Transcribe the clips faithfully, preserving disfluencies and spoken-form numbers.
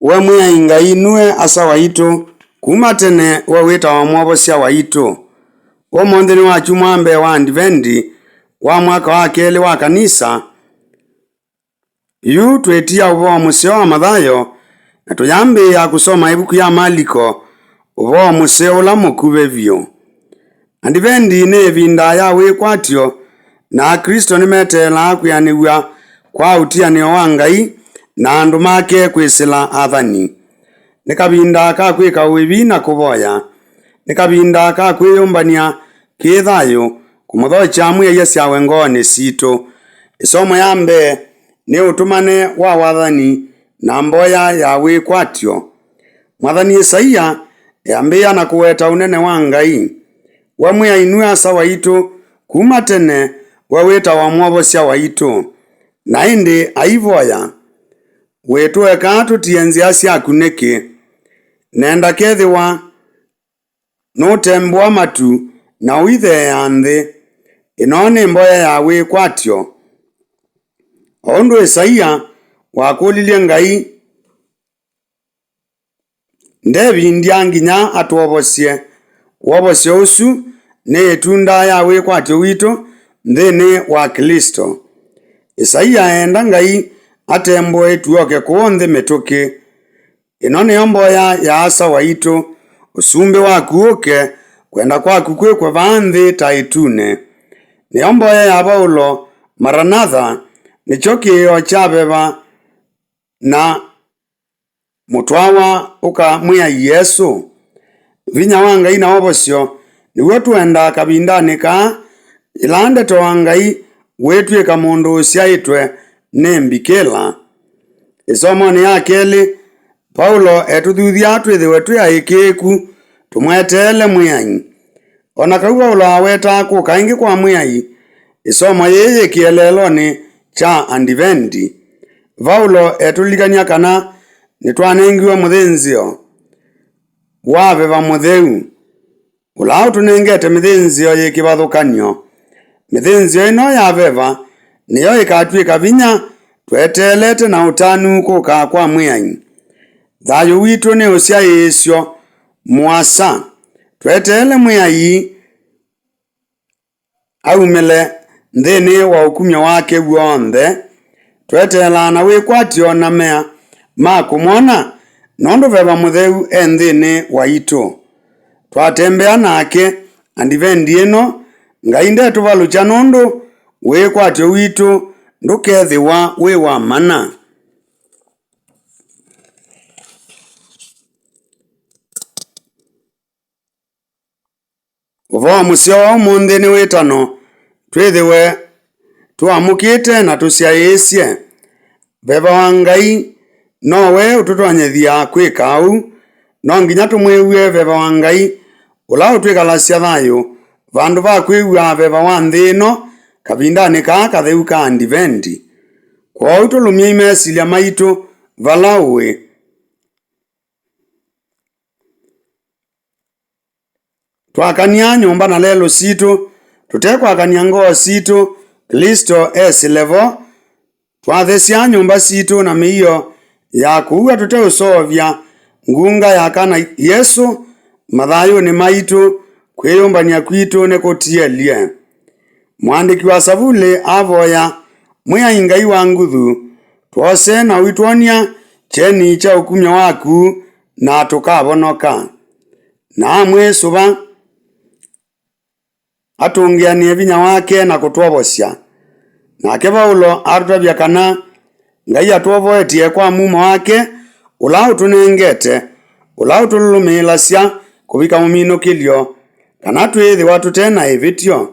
We Mwĩai Ngai nue Asa waitũ, kuma tene we wĩtawa Mwovosya waitũ. Ũmũnthĩ nĩ wakyumwa wa mbee wa Andivendi wa mwaka wa kelĩ wa kanisa. Yu twĩtia ũvoo mũseo wa Mathayo, na tũyambĩĩa kũsoma ĩvuku ya Maliko, ũvoo mũseo ũla mũkuvĩ vyũ. Andivendi nĩ ĩvinda ya wĩkwatyo, na Aklĩsto nĩmeteelaa kwĩanĩw'a kwa ũtianĩo wa Ngai na andũ make kwĩsĩla athani. Nĩ kavinda ka kwĩka ũĩvi na kũvoya. Nĩ kavinda ka kwĩyũmbany'a kĩ thayũ, kũmũthokya Mwĩai asyawe ngoonĩ sitũ. Ĩsomo ya mbee nĩ ũtũmane wa wathani na mboya ya wĩkwatyo. Mwathani Ĩsaia eambĩĩa na kũweta ũnene wa Ngai. We Mwĩai nue Asa waitũ, kuma tene we wĩtawa Mwovosya waitũ. Na ĩndĩ aivoya, wĩtũeka tũtie nzĩa syaku nĩkĩ? Nenda kethĩwa nũtembũa matu na ũitheea nthĩ. Ĩno nĩ mboya ya wĩkwatyo. O ũndũ Ĩsaia wakũlilye Ngai, ndevindya nginya atwovosye. Wovosyo ũsu nĩ ĩtunda ya wĩkwatyo witũ nthĩnĩ wa Klĩsto. Ĩsaia eenda Ngai atembũe tuoke kũũ nthĩ mĩtũkĩ. Ĩno nĩyo mboya ya Asa waitũ, ũsumbĩ waku ũke, kwenda kwaku kwĩkwe vaa nthĩ ta ĩtunĩ. Nĩyo mboya ya Vaulo, Maranatha, nĩkyo kĩĩo kya veva na mũtwawa ũka Mwĩai Yesũ. Vinya wa Ngai na wovosyo nĩw'o tũendaa kavindanĩ kaa, yĩla ndeto wa Ngai wĩtw'ĩka mũndũ ũsyaĩtwe nĩ mbikĩla. Ĩsomonĩ ya kelĩ, Vaulo etũthuthya twĩthĩwe twĩ aĩkĩĩku, tũmweteele Mwĩai. O na kau Vaulo awetaa kũka ĩngĩ kwa Mwĩai, ĩsomo yĩĩ yĩ kĩeleelonĩ kya Andivendi. Vaulo etũlilikany'a kana nĩtwanengiwe mũthĩnzĩo wa Veva Mũtheu, ũla ũtũnengete mĩthĩnzĩo yĩ kĩvathũkany'o. Mĩthĩnzĩo ĩno ya veva nĩyo ĩkatw'ĩka vinya tweteelete na ũtanu kũka kwa Mwĩai. Thayũ witũ nĩ ũsyaĩĩsyo mũasa. Tweteele Mwĩai aumĩle nthĩnĩ wa ũkumyo wake w'onthe. Tweteelaa na wĩkwatyo na mea ma kũmwona, nũndũ Veva Mũtheu e nthĩnĩ waitũ. Twatembea nake Andivendi ĩno, Ngai ndetũvalũkya nũndũ wĩkwatyo witũ ndũkethĩwa wĩ wa mana. Ũvoo mũseo wa ũmũnthĩ nĩ wĩtano twĩthĩwe tũamũkĩte na tũsyaĩĩsye. Veva wa Ngai nowe ũtũtonyethya kwĩka ũu. No nginya tũmwĩw'e Veva wa Ngai, ũla ũtwĩkalasya thayũ, vandũ va kwĩw'a veva wa nthĩ ĩno kavindanĩ kaa katheu ka Andivendi. Kwoou tũlũmyei mesilya maitũ vala ũĩ. Twakany'a nyũmba na lelũ sitũ, tũtekwakany'a ngoo sitũ, Klĩsto esĩle vo. Twathesya nyũmba sitũ na mĩio ya kũua tũteũseũvya ngunga ya kana Yesũ mathayũnĩ maitũ, kwĩyũmbany'a kwitũ nĩkũtielye. Mũandĩki wa Savulĩ avoya, Mwĩai Ngai wa nguthu, twose na ũitwony'a kyeni kya ũkumyo waku, na tũkavonoka. Na amwĩsũva atũngĩanĩe vinya wake na kũtwovosya. Nake Vaulo atũtavya kana Ngai atwovoetye kwa mumo wake ũla ũtũnengete, ũla ũtũlũlũmĩĩlasya kũvika mũminũkĩlyo, kana twĩĩthĩwa tũte na ĩvĩtyo.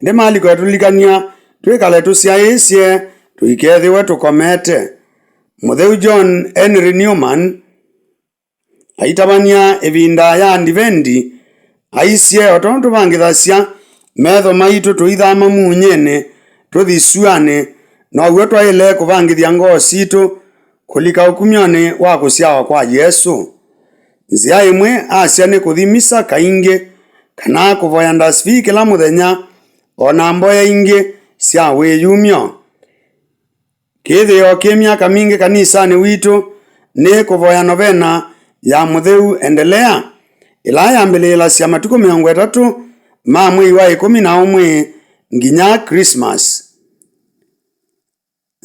Ĩndĩ Maliko etũlilikany'a twĩkale tũsyaĩĩsye tũikethĩwe tũkomete. Mũtheu John Henry Newman aitavany'a ĩvinda ya Andivendi, aisye, o tondũ tũvangĩthasya metho maitũ tũithama munyĩnĩ tũthi syũanĩ, now'o twaĩle kũvangĩthya ngoo sitũ kũlika ũkumyonĩ wa kũsyawa kwa Yesũ. Nzĩa ĩmwe asya nĩ kũthi misa kaingĩ, kana kũvoya ndasvi kĩla mũthenya, o na mboya ingĩ sya wĩyumyo. Kĩthĩo kĩ myaka mingĩ kanisanĩ witũ nĩ kũvoya novena ya Mũtheu Endelea, ĩla yambĩlĩĩlasya matukũ mĩongo ĩtatũ ma mwei wa ĩkũmi na ũmwe nginya Christmas.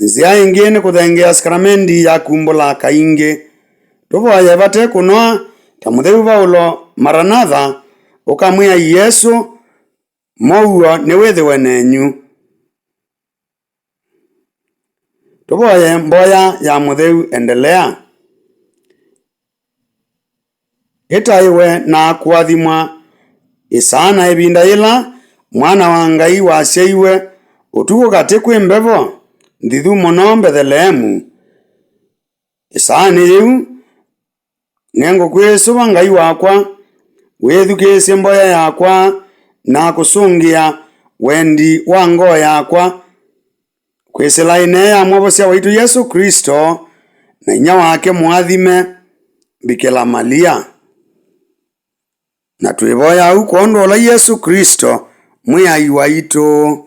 Nzĩa ĩngĩ nĩ kũthengeea sakramendi ya kumbũla kaingĩ. Tũvoye vate kũnoa, ta Mũtheu Vaulo, Maranatha, ũka Mwĩai Yesũ, mũuo nĩwĩthĩwe nenyu. Tũvoye mboya ya Mũtheu Endelea. Ĩtaĩwe na kũathimwa ĩsaa na ĩvinda yĩla Mwana wa Ngai wasyaiwe ũtukũ katĩ kwĩ mbevo nthithu mũno Mbetheleemu. Ĩsaanĩ yĩu, nĩngũkwĩsũva Ngai wakwa, wĩthukĩĩsye mboya yakwa na kũsũngĩa wendi wa ngoo yakwa, kwĩsĩla ĩnee ya Mwovosya waitũ Yesũ Klĩsto na inyia wake mũathime, Mbikĩla Malia. Na twĩvoya ũu kwondũ wa ũla Yesũ Klĩsto, Mwĩai waitũ.